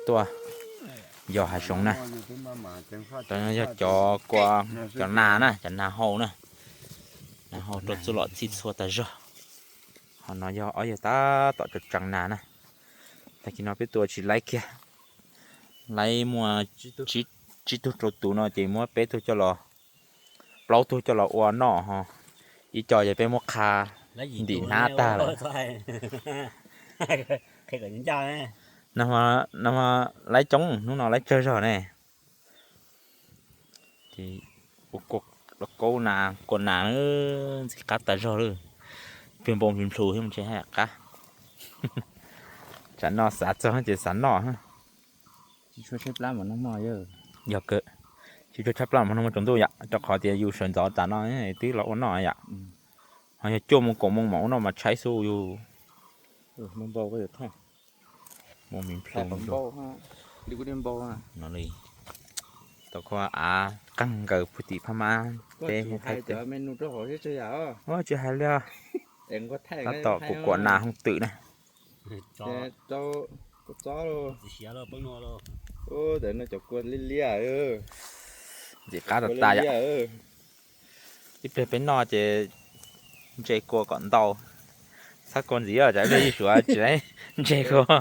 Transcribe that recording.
Tuaj yog hav zoov na. Cov no yog cov kua, cov nas na, cov nas hau na. Nas hau rau txuj lom txhij txhua tas zog. Ho no yog ob yawg tab tom tseev nas na. Tag kis no peb tua tsis laib kiag, laib muaj tsib tug rau tus no ces muab peb tug coj los, plaub tug coj los ua noj ho ib co ces peb muab qha ntim hnab tag lawm. No laib coob, hnub no laib tsawg zog ne. Ces ua kaub nas, kua nas, ntxim qab tas zog lawm. Pig npau nplhus thiab mus tsev haj yam qab. Tsam no xav txog ces xav noj. Yog kawg, tsis tshua tshaj plaws mas no mus tsaus ntuj yom, rau qhov tias yus sawv ntxov tas no twb los ua noj yom. Ho yog cuaj moo kaum moo mam ua noj mas tshaib xwb yus. Moo miv plhu no li. Tau koj av qeeg nkaws puag tim phab mab teb. Tsis hais li, tab tom kuv kuam nas hooj twm na. Ntxim qab tas tas yom. Ib pliag peb noj ces ntse kua kom ntau. Txhob kua ntxiv, tsam ib pliag yus suav tsis laib ntse kua.